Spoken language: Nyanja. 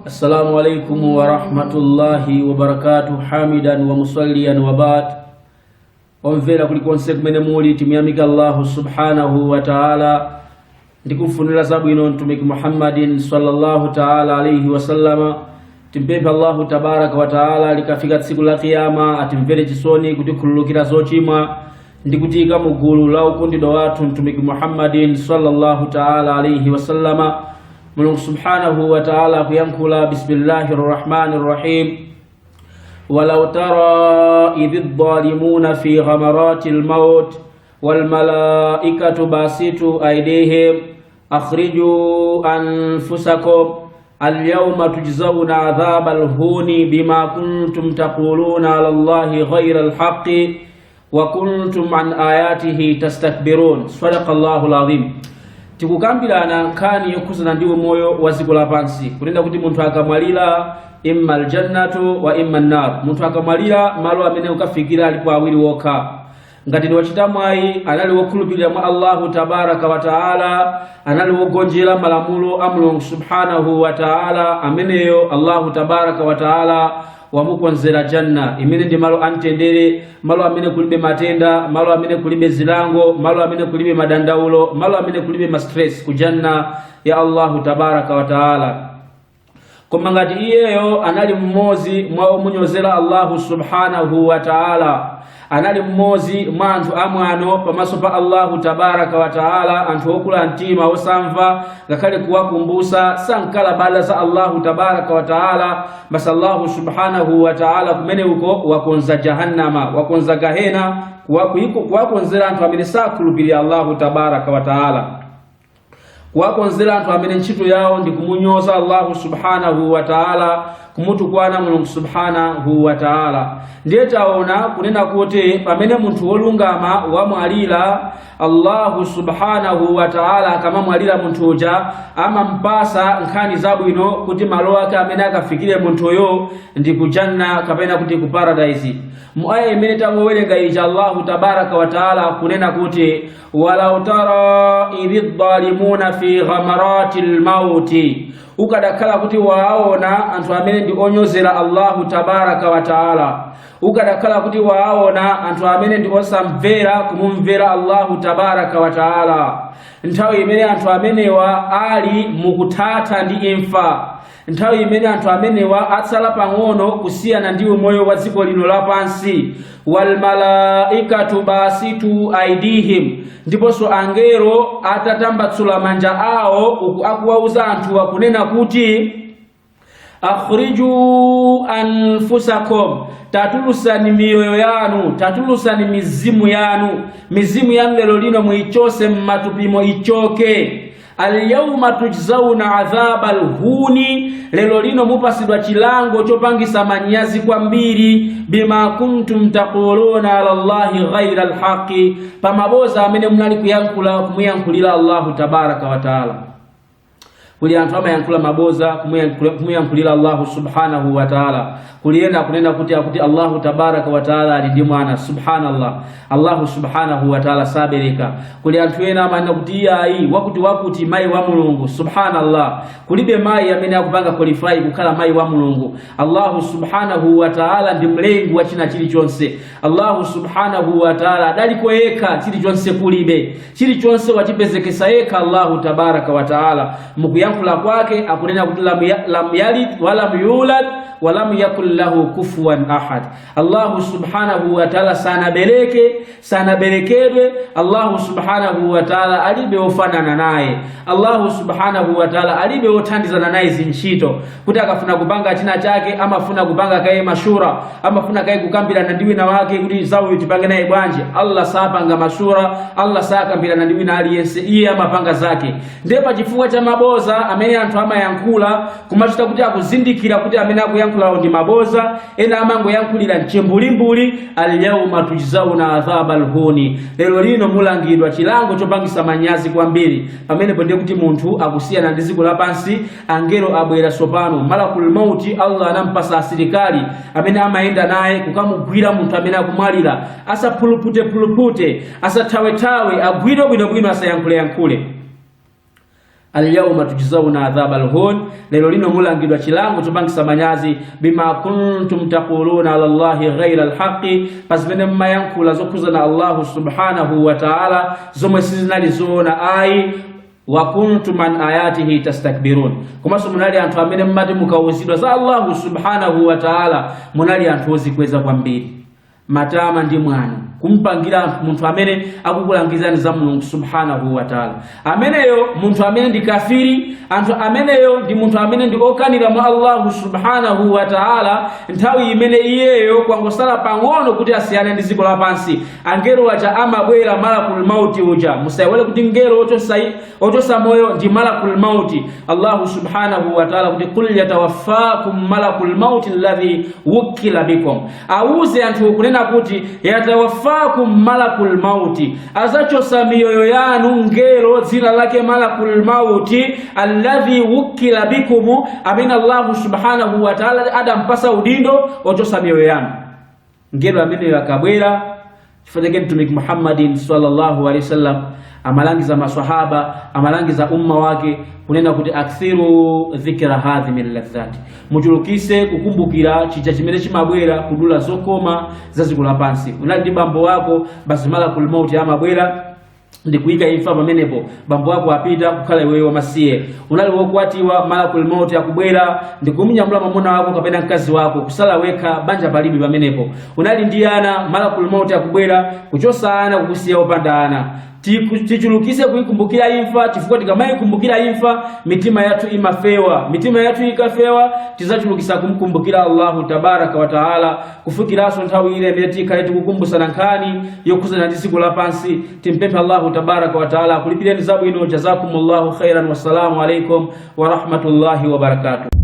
Assalamu alaikum warahmatullahi wabarakatuh. Hamidan wa musalliyan wa ba'd. Omvera kulikonse kumene muli, timuyamika Allahu subhanahu wa ta'ala ndikumfunira zabwino Mtumiki Muhammadin sallallahu ta'ala alaihi wasallama. Timpemphe Allahu tabaraka wa ta'ala, likafika tsiku la Kiyama atimvere chisoni kutikhululukira zochimwa ndi kutiyika mu gulu la ukondedwa wathu Mtumiki Muhammadin sallallahu ta'ala alaihi wasallama. Mulungu subhanahu wa ta'ala kuyankhula, bismillahi rrahmani rrahim: walau tara idhi dhalimuna fi ghamarati lmaut walmalaikatu basitu aidihim akhriju anfusakum alyawma tujzauna adhaba alhuni bima kuntum taquluna ala Allahi ghayra alhaqi wa kuntum an ayatihi tastakbirun. Sadaqa Allahu alazim. Tikukambirana nkhani yokhuzana ndi umoyo wa dziko lapansi, kunena kuti munthu akamwalira, imma aljannatu wa imma nnar. Munthu akamwalira, malo amene ukafikira alipo awiri wokha. Ngati ndi wachita mwayi, anali wokhulupirira mwa Allahu tabaraka wa taala, anali wogonjera malamulo a Mulungu subhanahu wa taala, ameneyo Allahu tabaraka wa taala wamukonzera janna, imene ndi malo amtendere, malo amene kulibe matenda, malo amene kulibe zilango, malo amene kulibe madandaulo, malo amene kulibe ma stress, ku janna ya Allahu tabaraka wa taala. Koma ngati iyeyo anali mmodzi mwa omunyozera Allahu subhanahu wa taala, anali mmodzi mwa anthu amwano pamaso pa Allahu tabaraka wa taala, anthu okula mtima, osamva ngakhale kuwakumbusa, sankalabada za Allahu tabaraka wa taala, basi Allahu subhanahu wa taala kumene uko wakonza jahannama, wakonza gahena, kuwakonzera anthu amene sakhulupirira Allahu tabaraka wa taala, kuwakonzera anthu amene ntchito yawo ndi kumunyoza Allahu subhanahu wa taala, kumutukwana Mulungu subhanahu wa taala. Ndiye taona kunena kuti pamene munthu wolungama wamwalira, Allahu subhanahu wa taala akamamwalira munthu uja amampasa nkhani zabwino kuti malo ake amene akafikire munthuyo ndi ku janna kapena kuti ku paradise. Mu aya imene tangowerenga ija, Allahu tabaraka wa taala kunena kuti walau tara idhi dhalimuna fi ghamarati lmauti, ukadakhala kuti waona anthu amene ndi onyozera Allahu tabaraka wa taala, ukadakhala kuti waona anthu amene ndi osamvera kumumvera Allahu tabaraka wa taala, nthawi imene anthu amenewa ali mukuthatha ndi imfa, nthawi imene anthu amenewa atsala pang'ono kusiyana ndi umoyo wa dziko lino lapansi, walmalaikatu basitu aidihim, ndiponso angelo atatambatsula manja awo uku akuwauza anthuwa kunena kuti akhriju anfusakum, tatulusani miyoyo yanu, tatulusani mizimu yanu, mizimu yanu lero lino muichose mmatupimo, ichoke. Alyauma tujzauna adhaba alhuni, lero lino mupasidwa chilango chopangisa manyazi kwambiri, bima kuntum taquluna ala Llahi ghaira alhaqi, pamaboza amene munali kuyankhula kumuyankhulira Allahu tabaraka wa taala. Kuli anthu amayankhula maboza kumuyankhulira Allahu subhanahu wa taala. Kuli ena akunena kuti akuti Allahu tabaraka wa taala ali ndi mwana. Subhanallah, Allahu subhanahu wa taala sabereka. Kuli anthu ena amanena kuti iyayi, wakuti wakuti mayi wa Mulungu. Subhanallah, kulibe mayi amene akupanga qualify kukhala mayi wa Mulungu. Allahu subhanahu wa taala ndi mlengi wa china chilichonse. Allahu subhanahu wa taala adaliko yekha, chilichonse kulibe, chilichonse wachipezekesa yekha Allahu tabaraka wa taala. Mukuyankhula kwake akunena kuti lam yalid walam yulad walam yakun lahu kufuwan ahad. Allahu subhanahu wa taala sanabereke, sanaberekedwe. Allahu subhanahu wa taala alibe ofanana naye. Allahu subhanahu wa taala alibe othandizana naye zintchito, kuti akafuna kupanga china chake amafuna kupanga kaye mashura, amafuna kaye kukambirana ndi wina wake kuti zauyu tipange naye bwanji. Allah sapanga mashura, Allah sakambirana ndi wina aliyense, iye amapanga zake. Ndiye pachifukwa cha maboza amene anthu amayankhula, kumachita kuti akuzindikira kuti amene akuyankhulawo ndi maboza, ena amangoyankhulira mchimbulimbuli. Alyauma tujzauna adhaba alhuni, lero lino mulangidwa chilango chopangisa manyazi kwambiri. Pamenepo ndiye kuti munthu akusiyana ndi dziko lapansi. Angelo abwera tsopano, malakul mauti, Allah anampasa asilikali amene amayenda naye kukamugwira munthu amene akumwalira, asaphuluphutepuluphute, asathawethawe, agwidwe bwinobwino, asayankhuleyankhule. Alyauma tujzauna adhaba alhun, lero lino mulangidwa chilango chopangisa manyazi. Bima kuntum taquluna ala Allahi ghaira alhaqi, pa zimene mmayankhula zokhuzana Allahu subhanahu wa ta'ala zomwe sizinali zoona ayi. Wa kuntum an ayatihi tastakbirun, komanso munali anthu amene mmati mukauzidwa za Allahu subhanahu wa ta'ala munali anthu ozikweza kwambiri, matama ndi mwano kumpangira munthu amene akukulangizani za Mulungu subhanahu wa ta'ala. Ameneyo munthu amene ndi kafiri, anthu ameneyo ndi munthu amene ndi okanira mwa Allahu subhanahu wa ta'ala. Nthawi imene iyeyo kwangosala pang'ono kuti asiyane ndi dziko lapansi, angelo aja amabwera, malakul mauti uja. Musaiwale kuti ngelo ochosa moyo ndi malakul mauti. Allahu subhanahu wa ta'ala kuti qul yatawaffakum malakul mauti alladhi wukila bikum, awuze anthu kunena kuti yatawaffakum malakul mauti, azachosa miyoyo yanu ngelo dzina lake malakul mauti alladhi wukila bikum, amene Allahu subhanahu wa ta'ala adampasa udindo ochosa miyoyo yanu. Ngelo ameneyo akabwera, chifukwa chake Mtumiki Muhammadin sallallahu alaihi wasallam amalangiza maswahaba, amalangiza umma wake kunena kuti akthiru dhikra hadhimi ladhati, muchulukise kukumbukira chija chimene chimabwera kudula zokoma za dziko lapansi. Unali ndi bambo wako, basi malakul mauti amabwera ndikuyika imfa pamenepo, bambo wako apita, kukhala iweyo wamasiye. Unali wokwatiwa, malakul mauti akubwera ndikumnyamula mwamuna wako kapena mkazi wako, kusala wekha, banja palibe pamenepo. Unali ndi ana, malakul mauti akubwera kuchosa ana, kukusiya wopanda ana. Tichulukise kuikumbukira imfa, chifukwa tikamayikumbukira imfa mitima yathu imafewa. Mitima yathu ikafewa tizachulukisa kumkumbukira Allahu tabaraka wa taala, kufikiranso nthawi ile imene tikhale tikukumbusana nkhani yokhuzana ndi dziko lapansi. Timpemphe Allahu tabaraka wa taala akulipireni zabwino. Jazakumullahu khairan, wassalamu alaikum wa rahmatullahi wa barakatuh.